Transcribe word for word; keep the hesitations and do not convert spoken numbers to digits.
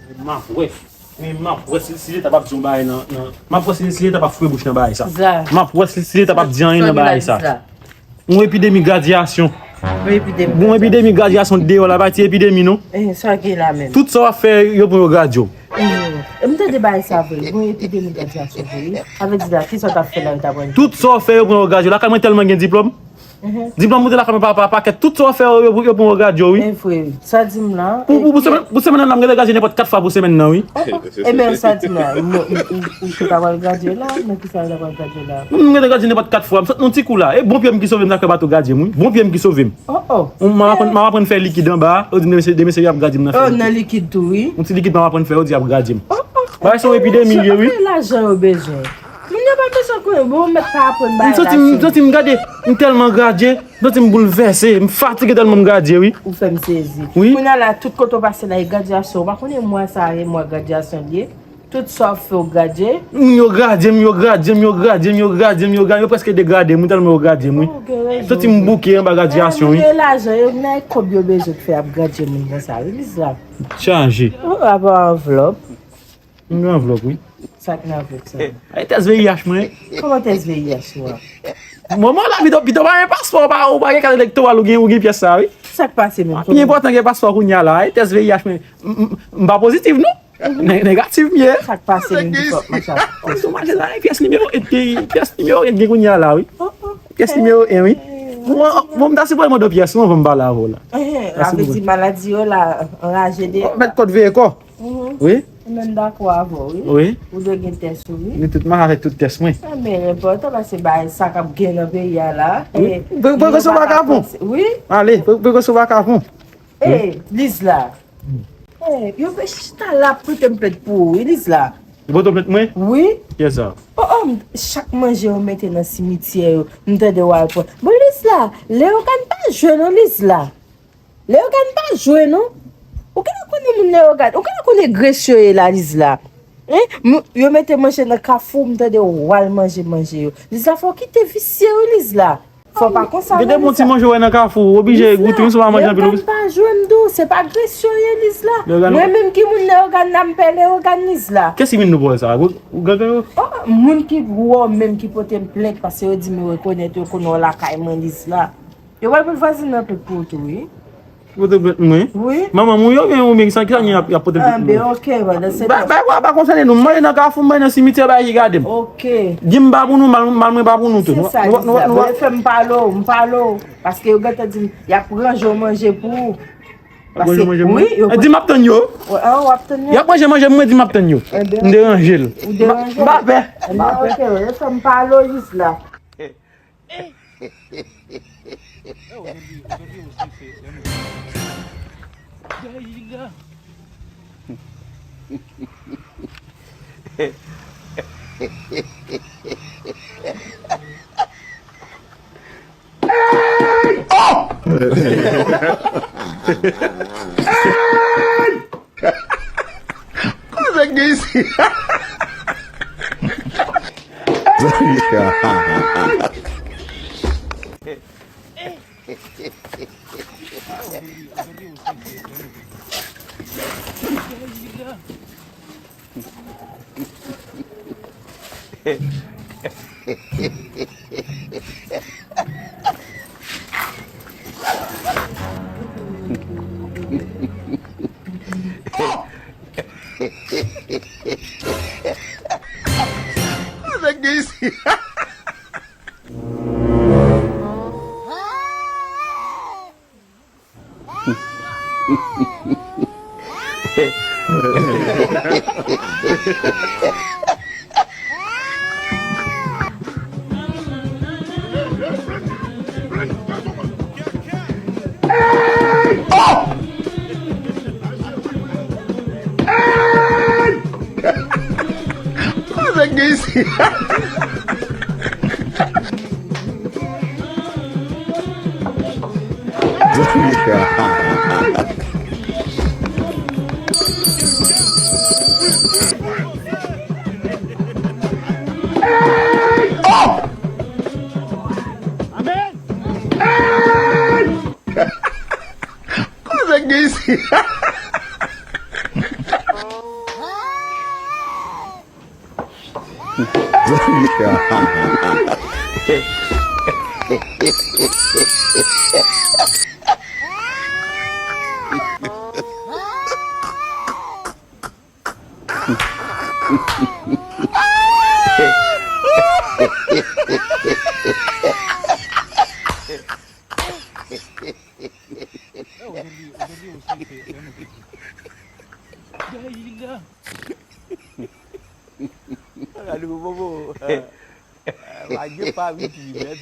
M ap wè. Men m ap wè si, si Leta p ap di yon bagay nan, nan, m ap wè si, si Leta p ap foure bouch nan bagay sa. M ap wè si, si Leta p ap di anyen nan bagay sa. Yon epidemi gradyasyon. Yon epidemi gradyasyon deyò la, pa ti epidemi non. Tout sa w ap fè, yo pran yo gradye w. M tande bagay sa vre. Yon epidemi gradyasyon vre. Avè di la, kisa w t ap fè la, yo t ap pran. Tout sa w ap fè, yo pran yo gradye w. Lakay mwen tèlman gen diplòm. Diplòm moute lakay mwen pa, pa pakèt. Tout sa w ap fè, yo, yo, yo pran yo gradye w, wi. E vre. Sa di m la. Pou, pou, pou semèn, pou semèn nan, m gentan gradye nenpòt kat fwa pou semèn nan, wi. Ebyen, sa di m la. Ou ta pral gradye la? Nan kisa w ta pral gradye la? M gentan gradye nenpòt kat fwa. M sot nan ti kou la. E bon pye m ki sove m, sa fè bato gradye m, wi. Bon pye m ki sove m. M ap aprann, m ap aprann fè likid anba a. Yo di m demen se, demen se y ap gradye m nan fè likid. Nan likid tou, wi. Yon ti likid m ap aprann fè, yo di y ap gradye m. Bagay se yon epidemi l ye, wi. Lajan yo bezwen. Moun yo pa bezwen konnen, bon, mèt pa aprann bagay la. M santi m, m santi m gade, m tèlman gradye, m santi m boulvèse, m fatige tèlman m gradye, wi. Ou fè m sezi. Wi. Kounye a la, tout kote w pase la, e gradyasyon. Ou pa konnen mwa sa a, e mwa gradyasyon l ye? Tout sa w ap fè, w gradye? Moun yo gradye m, yo gradye m, yo gradye m, yo gradye m, yo gradye m, yo prèske degrade m, wi, tèlman yo gradye m, wi. M santi m bouke anba gradyasyon, wi. Yo gen lajan, yo gen kòb yo bezwen pou fè ap gradye moun konsa, wi, Lizla. Chaje. Ou ap anvlòp. M gen anvlòp, wi. Sa k nan anvlòp sa? Ay, tès V I H mwen. Kòman tès V I H ou an? Manman la, pito, pito pa gen paspò, ou pa, ou pa gen kat elektoral, ou gen, ou gen pyès sa, wi. Sa k pase menm? Pi enpòtan gen paspò kounye a la, ay, tès V I H mwen. M, m, m pa pozitif, non. Nè-, negatif m ye. Sa k pase menm, Bishop, machan? Ou mache la, pyès nimewo en, pyès nimewo en gen kounye a la, wi. Pyès nimewo en, wi. Bon, bon, m ta sipoze mande w pyès ou anvan m pale avè w la. Sa vle di maladi yo la anraje de. Mèt kòd veye kò. Wi. Ou menm dakò avè w, wi. Wi. Ou dwe gen tès ou, wi. Gen tout, m avèk tout tès mwen. Ebyen, enpòtan paske bagay sa k ap gen nan peyi a la. Wi. Pou, pou resevwa kapon. Wi. Ale, pou, pou resevwa kapon. E, Lizla. E, yo vle chita la pote m plent pou ou, wi, Lizla. Yo pote w plent mwen? Wi. Kiyès sa? O, o, m, chak manje yo mete nan simityè yo, m tande w al pran. Bon, Lizla, Leyogàn pa jwe non, Lizla. Leyogàn pa jwe non. Ou genlè konnen moun Leyogàn, ou genlè konnen gresye yo ye la, Lizla. Hein? Yo mete manje nan kafou, m tande w al manje manje yo. Lizla, fò w kite visye wi, Lizla. Fò w pa konsa non, Lizla. Gen de bon ti manje w wè nan kafou, ou oblije goute, menm si w pa manje anpil. Leyogàn pa jwe, m di w, se pa gresye yo ye, Lizla. Mwen menm ki moun Leyogàn la, m pè Leyogàn, Lizla. Kiyès ki vin nou pran sa? Ou, ou gangan yo? O, moun ki wè w menm ki pote m plent, paske yo di m yo rekonèt, yo konnen w lakay mwen, Lizla. Yo pral pou vwazin nan pè pou ou tou, wi. Pote plent mwen? Wi. Manman m, wi, oubyen, oubyen, sa ki sa gen y ap, y ap pote plent mwen? Anben, oke, pandan se tan. Bay, bay, pa konsène nou. M manje nan kafou, m manje nan simityè, bay ki gade m. Oke. Di m pa pou nou, mal, mal mwen pa pou nou tou. Se sa, Lizla. Bon, yo fè m pale w, m pale w. Paske yo gentan di m, y ap ranje w manje pou ou. Paske, wi, yo di m ap tann yo. Wi, a, w ap tann yo. Y ap ranje manje, mwen di m ap tann yo. M deranje l. Ou deranje l. M pa pè. M pa pè. Oke, yo fè m pale w, Lizla. Kòman sa k gen isi? Sa k gen isi? Kòman sa k gen isi? Kòman sa k gen isi? Gade bobo. Lage pa vit li nèt.